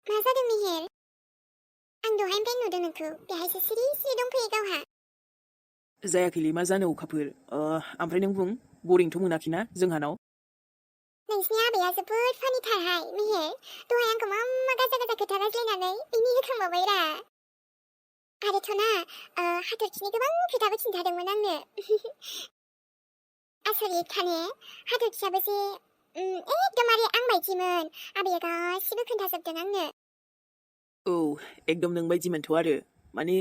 मा जादों मेहेर? आं दहायनिफ्राय नुदों नोंखौ बेहायसो सिरि सिरि दंफैयो गावहा। जायाखैलै मा जानो अखाफोर ओमफ्राय नों बुं बरिंथ' मोनाखैना जोंहानाव? नोंसिनि आबैया जोबोद फानिथारहाय मेहेर। दहाय आंखौ मा मा गाजा गाजा खोथा रायज्लायनानै बिनि होखांबावबायरा। आरोथ' ना हाथरखिनि गोबां खोथाबो खिन्थादोंमोन आंनो। आसरित खाने हाथरखियाबो जे एकदमबारे आं बायदिमोन। आबैया गासिबो खोन्थाजोबदों आंनो। औ एकदम नों बायदिमोनथ' आरो माने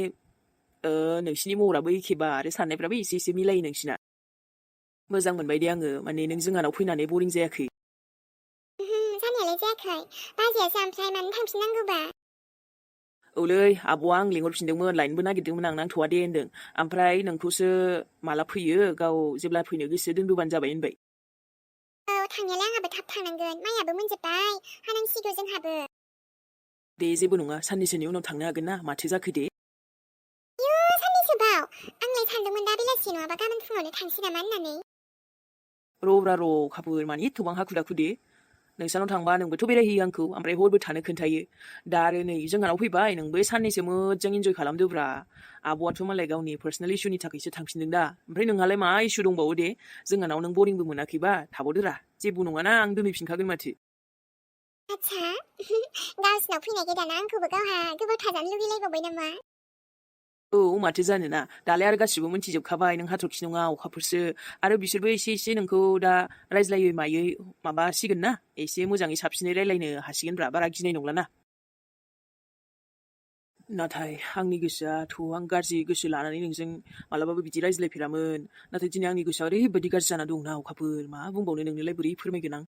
नोंसिनि महराबो एखेबा आरो साननायफ्राबो एसे एसे मिलायो नोंसिना। मोजां मोनबाय दे आङो माने नों जोंहानाव फैनानै बरिं जायाखै। जानायालाय जायाखै। बाजैयासो ओमफ्राय मानो थांफिननांगौबा? औलै आब'आ आं लिंहरफिनदोंमोन लायनोबो नागिरदोंमोन आं नांथ'वा दे होनदों। ओमफ्राय नोंखौसो माला फैयो गाव जेब्ला फैनो गोसो दोनबोबानो जाबाय होनबाय। औ थांनायालाय आंहाबो थाब थांनांगोन। माइयाबो मोनजोब्बाय हानांसिगौ जोंहाबो। दे जेबो नङा साननैसोनि उनाव थांनो हागोन ना माथो जाखो दे। साननैसोबाव आंलाय सानदोंमोन दा बेलासि नङाबा गाबोन फुङावनो थांसै नामा होननानै। र' अखाफोर मानि एथ'बां हाखु दाखु दे। नोंसानाव थांबा नोंबोथ' बेरायहोयो आंखौ ओमफ्राय हरबो थानो खोन्थायो। दा आरो नै जोंहानाव फैबाय नोंबो साननैसो मोजां इन्जय खालामदोब्रा। आब'आथ' मालाय गावनि पार्सनेल इसुनि थाखायसो थांफिनदों दा। ओमफ्राय नोंहालाय मा इसु दंबावो दे? जोंहानाव नों बरिंबो मोनाखैबा थाबावदोरा। जेबो नङाना आं दोनहैफिनखागोन माथो। आच्छा गावसिनाव फैनाय गोदाना आंखौबो गावहा गोबाव थाजानो लुगैलायबावबाय नामा? औ माथो जानोना दालाय आरो गासिबो मिन्थिजोबखाबाय नों हाथरखि नङा अखाफोरसो। आरो बिसोरबो एसे एसे नोंखौ दा रायज्लायै मायै माबासिगोन ना एसे मोजाङै साबसिनै रायज्लायनो हासिगोनब्रा बारा गिनाय नंलाना। नाथाय आंनि गोसोआथ' आं गाज्रि गोसो लानानै नोंजों मालाबाबो बिदि रायज्लायफेरामोन। नाथाय दिनै आंनि गोसोआ ओरैबायदि गाज्रि जाना दंना अखाफोर मा बुंबावनो नोंनोलाय बोरै फोरमायगोन आं।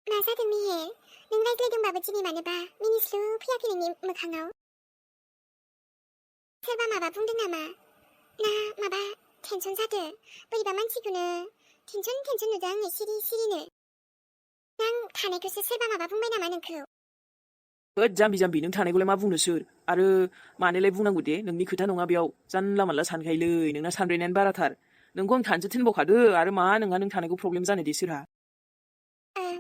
मा जादों मेहेर? नों रायज्लायदोंबाबो दिनै मानोबा मिनिस्लु फैयाखै नोंनि मोखाङाव? सोरबा माबा बुंदों नामा? ना माबा टेनसन जादों? बोरैबा मानसिखौनो टेनसन नुदों आङो सिरि सिरिनो। आं थानायखौसो सोरबा माबा बुंबाय नामा नोंखौ? होद जाम्बि नों थानायखौलाय मा बुंनो सोर? आरो मानोलाय बुंनांगौ दे नोंनि खोथा नङा बेयाव जानला मानला सानखायोलै नोंना सानब्रेनायानो बाराथार। नोंखौ आं थानोसो थिनबावखादो आरो मा नोंहा नों थानायखौ प्रब्लेम जानो दे सोरहा?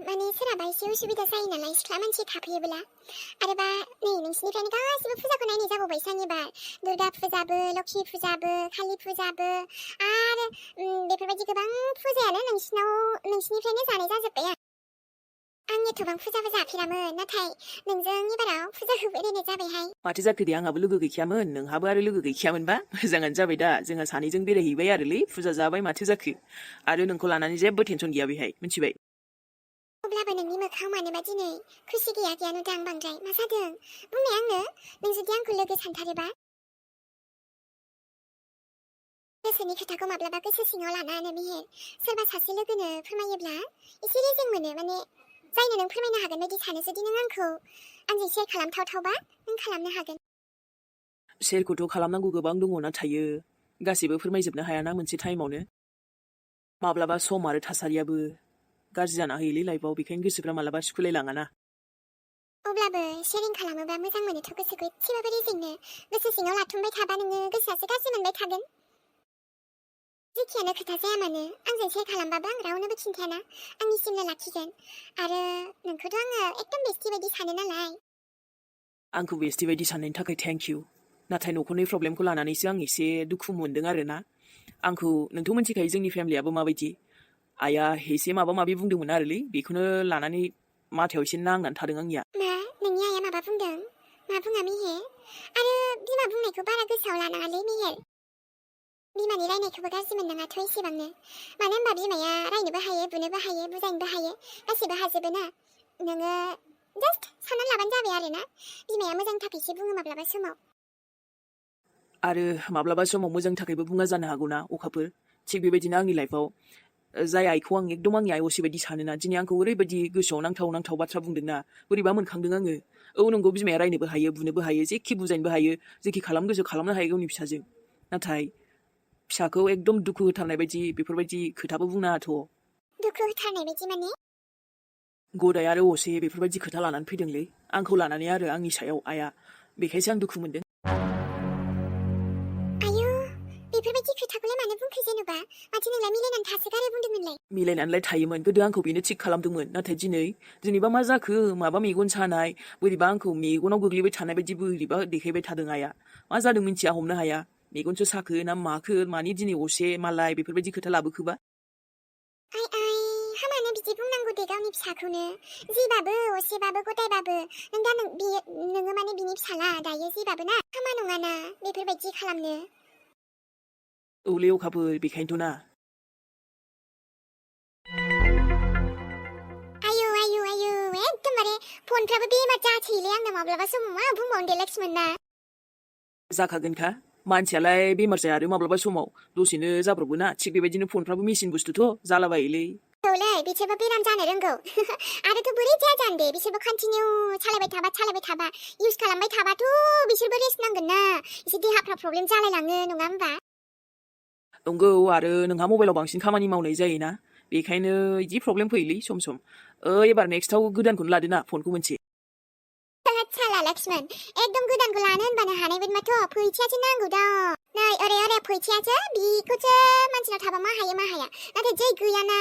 माने सोरहाबा एसे उसुबिदा जायो नालाय सिख्ला मानसि थाफैयोब्ला। आरोबा नै नोंसिनिफ्रायनो गासिबो फुजाखौ नायनाय जाबावबायसो आं एबार। दुर्गा फुजाबो लक्ष्मि फुजाबो कालि फुजाबो आरो बेफोरबायदि गोबां फुजायानो नोंसिनिफ्रायनो जानाय जाजोब्बाय आं एथ'बां फुजाबो जाफेरामोन नाथाय नोंजों एबाराव फुजाखौ बेरायनाय जाबायहाय। माथो जाखो दे आंहाबो लोगो गैखायामोन नोंहाबो आरो लोगो गैखायामोनबा मोजाङानो जाबाय दा जोंहा सानैजों बेरायहैबाय आरोलै फुजा जाबाय माथो जाखो। आरो नोंखौ लानानै जेबो टेनसन गैया बेहाय मिथिबाय। अब्लाबो नोंनि मोखाङाव मानोबा दिनै खुसि गैया नुदों आं बांद्राय। मा जादों बुंनाय आंनो? नों जुदि आंखौ लोगो सानथारोबा? गोसोनि खोथाखौ माब्लाबा गोसो सिङाव लानानै मेहेर सोरबा सासे लोगोनो फोरमायोब्ला एसे रेजें मोनो। माने जायनो नों फोरमायनो हागोन बायदि सानो। जुदि नों आंखौ आंजों शेयार खालामथावथावबा नों खालामनो हागोन। शेयारखौथ' खालामनांगौ गोबां दङ नाथायो गासैबो फोरमायजोबनो हायाना मोनसे टाइमावनो। माब्लाबा सम आरो थासारियाबो गाज्रि जाना होयोलै लाइफआव बेखायनो गोसोफ्रा मालाबा सुखुलायलाङाना। अब्लाबो शेयारिं खालामोबा मोजां मोनोथ' गोसोखौ एसेबाबो रेजेंनो। गोसो सिङाव लाथुमबाय थाबा नोङो गोसोआसो गाज्रि मोनबाय थागोन। जेखियानो खोथा जाया मानो आंजों शेयार खालामबाबो आं रावनोबो खिन्थायाना आंनिसिमनो लाखिगोन। आरो नोंखौथ' आङो एकदम बेस्टि बायदि सानो नालाय। आंखौ बेस्टि बायदि साननायनि थाखाय थेंक इउ। नाथाय न'खरनि प्रब्लेमखौ लानानैसो आं एसे दुखु मोनदों आरोना। आंखौ नोंथ' मिथिखायो जोंनि फेमिलियाबो माबायदि। आइया एसे माबा माबि बुंदोंमोन आरोलै बेखौनो लानानै माथायाव एसे नांनानै थादों आंनिया। मा नोंनि आइया माबा बुंदों? मा बुङा मेहेर? आरो बिमा बुंनायखौ बारा गोसोआव लानाङालै मेहेर। बिमानि रायनायखौबो गाज्रि मोननाङाथ' एसेबांनो। मानो होनबा बिमाया रायनोबो हायो बुनोबो हायो बुजायनोबो हायो गासिबो हाजोबो ना। नोङो जास्ट साननानै लाबानो जाबाय आरोना बिमाया मोजांनि थाखायसो बुङो माब्लाबा समाव। आरो माब्लाबा समाव मोजांनि थाखायबो बुङा जानो हागौना अखाफोर। थिग बेबायदिनो आंनि लाइफआव जाय आइखौ आं एकदम आंनि आइ असे बायदि सानोना दिनै आंखौ ओरैबायदि गोसोआव नांथाव बाथ्रा बुंदोंना बोरैबा मोनखांदों आङो। औ नंगौ बिमाया रायनोबो हायो बुनोबो हायो जेखि बुजायनोबो हायो जेखि खालाम गोसो खालामनो हायो गावनि फिसाजों। नाथाय फिसाखौ एकदम दुखु होथारनाय बायदि बेफोरबायदि खोथाबो बुंनाङाथ'। दुखु होथारनाय बायदि माने? गदाय आरो असे बेफोरबायदि खोथा लानानै फैदोंलै आंखौ लानानै आरो आंनि सायाव आइया। बेखायसो आं दुखु मोनदों। आयौ बेफोरबायदि खोथाखौलाय मानो बुंखो जाखो जेनेबा माथो नोंलाय मिलायनानै थासोगारो बुंदोंमोनलाय मिलायनानैलाय थायोमोन गोदो आंखौ बेनो थिग खालामदोंमोन नाथाय दिनैबा मा जाखो माबा मेगन सानाय बोरैबा आंखौ मेगनाव गोग्लैबाय थानाय बायदि बोरैबा देखायबाय थादों आइया मा जादों मिन्थिया हमनो हाया मेगनसो साखो ना माखो मानि दिनै असे मालाय बेफोरबायदि खोथा लाबोखोबा आइ हामानो बिदि बुंनांगौ दे गावनि फिसाखौनो जिबाबो असेबाबो गदायबाबो नोङो माने बिनि फिसाला दायो जिबाबो ना हामा नङाना बेफोरबायदि खालामनो औलै अखाफोर बेखायनोथ' ना आयु एकदमबारे फनफ्राबो बेमार जाथोयोलै आंना माब्लाबा समाव मा बुंबावनो दे लक्ष्मणना जाखागोनखा मानसियालाय बेमार जाया आरो माब्लाबा समाव दसेनो जाब्रबो ना थिग बेबायदिनो फनफ्राबो मेसिन बुस्थुथ' जालाबायोलै औलै बिसोरबो बेराम जानो रोंगौ आरोथ' बोरै जाया जानो दे बिसोरबो कन्टिनिउ सालायबाय थाबा इउज खालामबाय थाबाथ' बिसोरबो रेस्ट नांगोन ना एसे देहाफ्रा प्रब्लेम जालायलाङो नङा होमबा नंगौ आरो नोंहा मबाइलाव बांसिन खामानि मावनाय जायोना बेखायनो इदि प्रब्लेम फैयोलै सम एबार नेक्स्टआव गोदानखौनो लादो ना फनखौ मोनसे साला लक्ष्मण एकदम गोदानखौ लानो होनबानो हानाय बायदिबाथ' फैसायासो नांगौ दा नै ओरै फैसायासो बेखौसो मानसिनाव थाबा मा हाया नाथाय जै गैयाना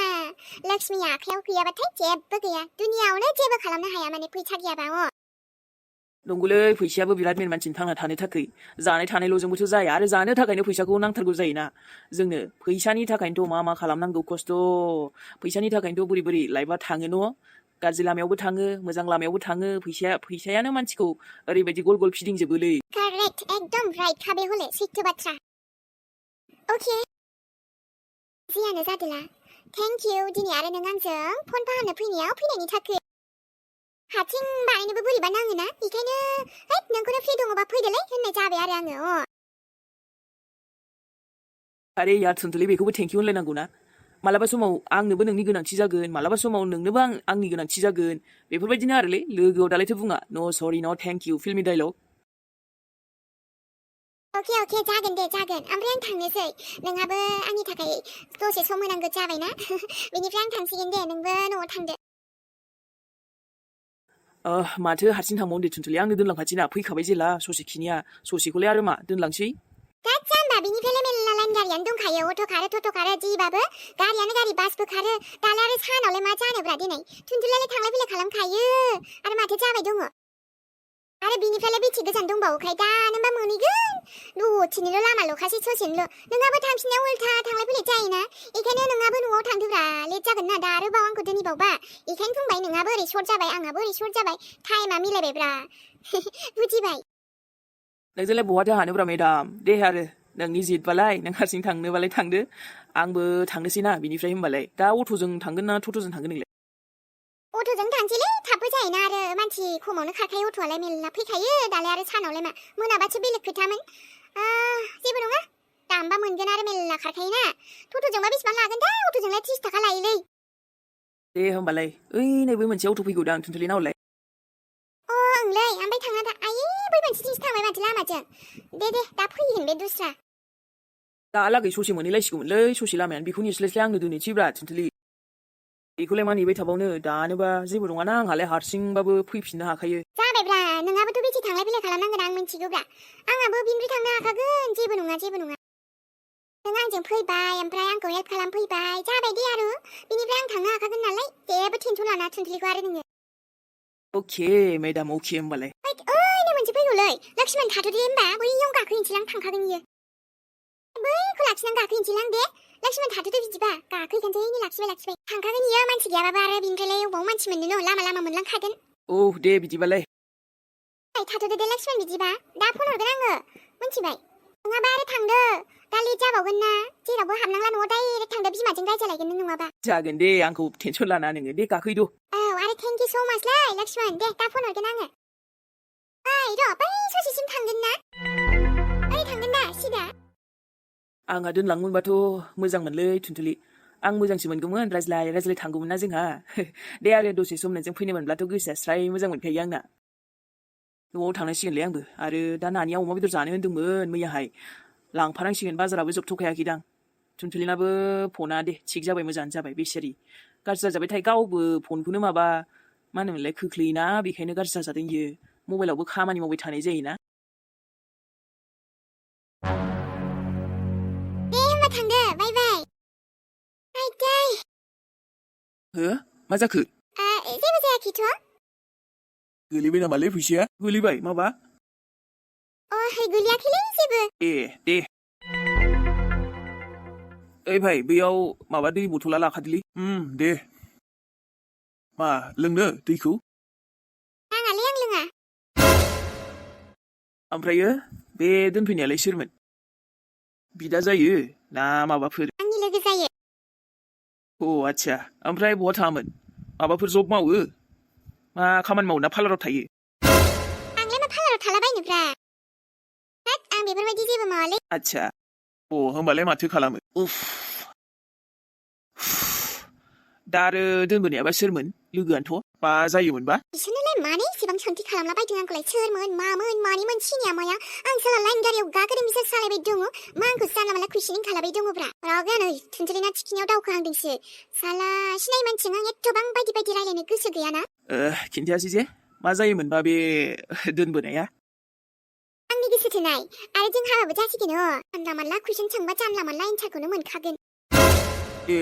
लक्ष्मीया आखायाव गैयाबाथाय जेबो गैया दुनियावनो जेबो खालामनो हाया माने फैसा गैयाबा नंगौलै फैसायाबो बिराद मेन मानसिनि थांना थानो थाखाय जानाय थानायल'जोंबोथ' जाया आरो जानो थाखायनो फैसाखौ नांथारगौ जायोना जोंनो फैसानि थाखायनोथ' मा खालामनांगौ खस्थ' फैसानि थाखायनोथ' बोरै लाइफआ थाङो न' गाज्रि लामायावबो थाङो मोजां लामायावबो थाङो फैसायानो मानसिखौ ओरैबायदि गल फिदिंजोबोलै कारेक्ट एकदम राइट खाबे हले सैथो बाथ्रा अके जियानो जादोला थेंक इउ दिनै आरो नों आंजों फन फाहामनो फैनायनि थाखाय हारसिं बानायनोबो बोरैबा नाङोना बेखायनो नोंखौनो फ्रि दङबा फैदोलै होननाय जाबाय आरो आङो आरे यार थुनथुलि बेखौबो थेंकिउ होनलायनांगौ ना मालाबा समाव आंनोबो नोंनि गोनांथि जागोन मालाबा समाव नोंनोबो आंनि गोनांथि जागोन बेफोरबायदिनो आरोलै लोगोआव दालायथ' बुङा नो सरि नो थेंक इउ फिल्मि डायलग अके जागोन दे जागोन ओमफ्राय आं थांनोसै नोंहाबो आंनि थाखाय दसे सम होनांगौ जाबायना बेनिफ्राय आं थांसिगोन दे नोंबो न'आव थांदो माथो हारसिं थांबावनो दे थुनथुलि आंनो दोनलांखासै ना फैखाबाय जेला ससेखिनिया ससेखौलाय आरो मा दोनलांसै गाज्जा होमबा बिनिफ्रायलाय मेल्ला लाइन गारियानो दंखायो अट' खारो टट' खारो जिबाबो गारियानो गारि बासबो खारो दालाय आरो सानावलाय मा जानोब्रा दिनै थुनथुलियालाय थांलाय फैलाय खालामखायो आरो माथो जाबाय दङ आरो बिनिफ्रायलाय बेसे गोजान दंबावोखाय दानोबा मोनहैगोन दसेनिल' लामाल'खासै ससेनिल' नोंहाबो थांफिननायाव उल्था थांलाय फैलाय जायोना बेखायनो नोंहाबो न'आव थांदोब्रा लेट जागोन ना दा आरोबाव आंखौ दोनैबावबा बेखायनो बुंबाय नोंहाबो ओरै सर्ट जाबाय आंहाबो ओरै सर्ट जाबाय टाइमा मिलायबायब्रा बुजिबाय नोंजोंलाय बहाथो हानोब्रा मेडाम दे आरो नोंनि जिदबालाय नों हारसिं थांनोबालाय थांदो आंबो थांनोसै ना बिनिफ्राय होमबालाय दा अट'जों थांगोन ना टट'जों थांगोन नोंलाय अट'जों थांसैलै थाबबो जायोना आरो मानसि खमावनो खारखायो अट'आलाय मेल्ला फैखायो दालाय आरो सानावलाय मा मोनाबासो बेलेग खोथामोन जेबो नङा दामबा मोनगोन आरो मेल्ला खारखायोना टट'जोंबा बेसेबां लागोनथाय अट'जोंलाय 30 थाखा लायोलै दे होमबालाय ओइ नैबे मोनसे अट' फैगौदां थुनथुलि नावलाय ओंलै ओमफ्राय थांना आयै बै मोनसेथिंसो थांबाय माथो लामाजों दे दा फैगोन बे दस्रा दालागै ससे मोनहैलायसिगौमोनलै ससे लामायानो बेखौ नेस्लायस्लाय आंनो दोनहैसैब्रा थुनथुलि बेखौलाय मा नेबाय थाबावनो दानोबा जेबो नङाना आंहालाय हारसिंबाबो फैफिननो हाखायो जाबायब्रा नोंहाबोथ' बेसे थांलाय फैलाय खालामनांगोन आं मिन्थिगौब्रा आंहाबो बिनिफ्राय थांनो हाखागोन जेबो नङा नों आंजों फैबाय ओमफ्राय आंखौ हेल्प खालामफैबाय जाबाय दे आरो बिनिफ्राय आं थांनो हाखागोन नालाय जेबो टेनसन लाना थुनथुलिखौ आरो नोङो अके मेडाम अके होमबालाय ओइ मोनसे फैगौलै लक्ष्मण थाथ'दे होमबा बैयाव गाखोहैनोसैलां थांखागोन इयो बैखौ लाखिनानै गाखोहैनोसैलां दे लक्ष्मण थाथ'दे बिदिबा गाखोहैखानोसै नै लाखिबाय थांखागोन इयो मानसि गैयाबाबो आरो बिनिफ्रायलाय अबाव मानसि मोननो न' लामा मोनलांखागोन दे बिदिबालाय थाथ'दो दे लक्ष्मण बिदिबा दा फन हरगोन आङो मिन्थिबाय नङाबा आरो थांदो दा लेट जाबावगोन ना जेरावबो हाबनांला न'आव डाइरेक्ट थांदो बिमाजों रायजालायगोन नों नङाबा जागोन दे आंखौ टेनसन लाना नोङो दे गाखोहैद' आरो थेंक इउ स' माचलै लक्ष्मण दे दा फन हरगोन आङो बै ससेसिम थांगोन ना ओरै थांगोन ना सिदा आंहा दोनलांमोनबाथ' मोजांमोनलै थुनथुलि आं मोजांसो मोनगौमोन रायज्लाय थांगौमोन ना जोंहा दे आरो दसे सम नोंजों फैनो मोनब्लाथ' गोसोआ स्राय मोजां मोनखायो आंना न'आव थांनांसिगोनलै आंबो आरो दा नानिया अमा बेदर जानो होन्दोंमोन मैयाहाय लांफानांसिगोन बाजाराबो जोबथ'खायाखैदां थुनथुलिनाबो फना दे थिग जाबाय मोजाङानो जाबाय बेसेरि गाज्रि जाजाबाय थायो गावबो फनखौनो मा होनोमोनलाय खोख्लैयोना बेखायनो गाज्रि जाजादों इयो मबाइलावबो खामानि मावबाय थानाय जायोना दे होमबा थांदो बाय हो मा जाखो जेबो जायाखैथ' गोलैबाय नामालै फैसाया गोलैबाय माबा गोलैयाखैलै जेबो ए दे ओइ भाई बैयाव माबा दै बथला लाखादोलै दे मा लोंनो दैखौ नाङालै आं लोङा ओमफ्रायो बे दोनफैनायालाय सोरमोन बिदा जायो ना माबाफोर आंनि लोगो जायो आच्छा ओमफ्राय बहा थाङामोन माबाफोर जब मावो मा खामानि मावो ना पार्लाराव थायो आंलाय मा पार्लाराव थालाबायनोब्रा होद आं बेफोरबायदि जेबो मावालै आच्छा होमबालाय माथो खालामो उफ दा आरो दोनबोनायाबा सोरमोन लोगोआनोथ' मा जायोमोनबा बिसोरनोलाय मानो इसेबां सोंथि खालामला बायदों आंखौलाय सोरमोन मामोन मानिमोन सिनिया माया आं साला लाइन गारियाव गाखोदों बिसोर सालायबाय दङ मा आंखौ जानला मानला कुइसनिं खालामबाय दङब्रा रागा नै थुनजुलिना थिखिनियाव दावखोहांदोंसो साला सिनाय मानसिजों आं एथ'बां बायदि बायदि रायलायनो गोसो गैयाना खिन्थायासै जे मा जायोमोनबा बे दोनबोनाया आंनि गोसो थोनाय आरो जों हाबाबो जासिगोन जानला मानला कुइसन सोंबा जानला मानला एन्सारखौनो मोनखागोन ए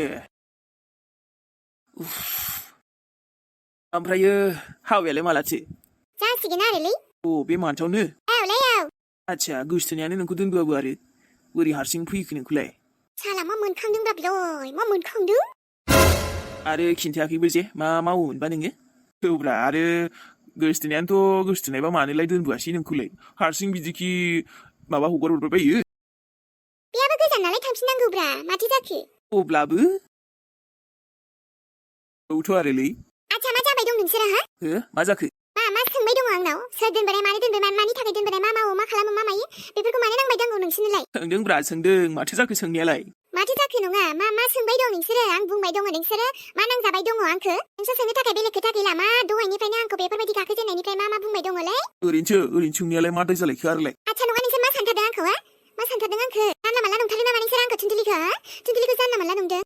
ओमफ्रायो हाबायालाय मालाथो जासिगोन आरोलै बे मान्थावनो औलै आच्छा गोसोथोनायानो नोंखौ दोनबोआबो आरो बोरै हारसिं फैखो नोंखौलाय साला मा मोनखांदोंब्रा बिलाय मा मोनखांदों आरो खिन्थायाखैबो जे मा मावोमोनबा नोङो थौब्रा आरो गोसोथोनायानोथ' गोसोथोनायबा मानोलाय दोनबोआसै नोंखौलाय हारसिं बिदिखि माबा हगार हरबाय बायो बेयाबो गोजान नालाय थांफिननांगौब्रा माथो जाखो अब्लाबो औथ' आरोलै आच्छा मा जाबाय दं नोंसोरो मा जाखो मा सोंबाय दङ आंनाव सोर दोनबोनाय मानो दोनबोनाय मानि थाखाय दोनबोनाय मा मावो मा खालामो मा मायो बेफोरखौ मानो नांबाय दङ नोंसोरनोलाय सोंदोंब्रा सोंदों माथो जाखो सोंनायालाय माथो जाखो नङा मा सोंबाय दं नोंसोरो आं बुंबाय दङ नोंसोरो मा नांजाबाय दङ आंखो नोंसोर सोंनो थाखाय बेलेग खोथा गैला मा दहायनिफ्रायनो आंखौ बेफोरबायदि गाखोजेननायनिफ्राय मा बुंबाय दङलै ओरैनो सोंनायालाय मा दाय जालायखो आरोलाय आच्छा नङा नोंसोर मा सानथारदों आंखौ मा सानथारदों आंखो जानला मानला नंथारदों नामा नोंसोर आंखौ थुनथुलिखौ जानला मानला नंदों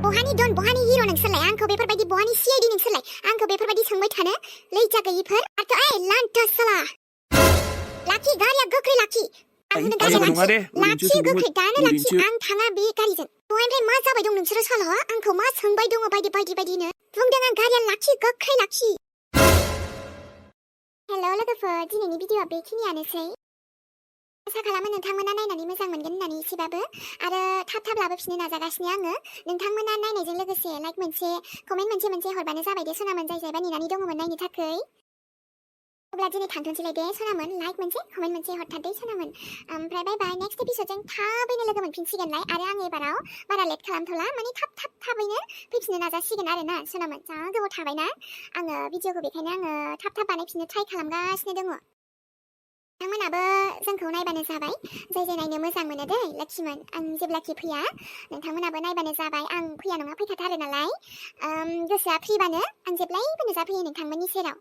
बहानि दन बहानि हिर' नोंसोरलाय आंखौ बेफोरबायदि बहानि सिआइडि नोंसोरलाय आंखौ बेफोरबायदि सोंबाय थानो लैजा गैयिफोर आरो लान्टा साला लाखि गारिया गोख्रै लाखि आं लाखि गोख्रै दानो लाखि आं थाङा बे गारिजों दहायनिफ्राय मा जाबाय दं नोंसोरो साला आंखौ मा सोंबाय दङ बायदिनो बुंदों आं गारिया लाखि गोख्रै लाखि हेल' लोगोफोर दिनैनि भिडिअआ बेखिनियानोसै आसा खालामो नोंथांमोना नायनानै मोजां मोनगोन होननानै एसेबाबो आरो थाब लाबोफिननो नाजागासिनो आङो नोंथांमोना नायनायजों लोगोसे लाइक मोनसे कमेन्ट मोनसे हरबानो जाबाय दे सनामोन जायबा नेनानै दङमोन नायनो थाखाय अब्ला दिनै थांथोंसैलाय दे सनामोन लाइक मोनसे कमेन्ट मोनसे हरथार दे सनामोन ओमफ्राय बाय बाय नेक्स्ट एपिसोडजों थाबैनो लोगो मोनफिनसिगोनलाय आरो आं एबाराव बारा लेट खालामथ'ला माने थाबैनो फैफिननो नाजासिगोन आरोना सनामोन जा गोबाव थाबायना आङो भिडिअखौ बेखायनो आङो थाब बानायफिननो ट्राइ खालामगासिनो दङ नोंथांमोनाबो जोंखौ नायबानो जाबाय जाय नायनो मोजां मोनो दै लाखिमोन आं जेब्लाखि फैया नोंथांमोनाबो नायबानो जाबाय आं फैया नङा फैखाथारो नालाय गोसोआ फ्रिबानो आं जेब्लायबो नुजाफैयो नोंथांमोननि सेराव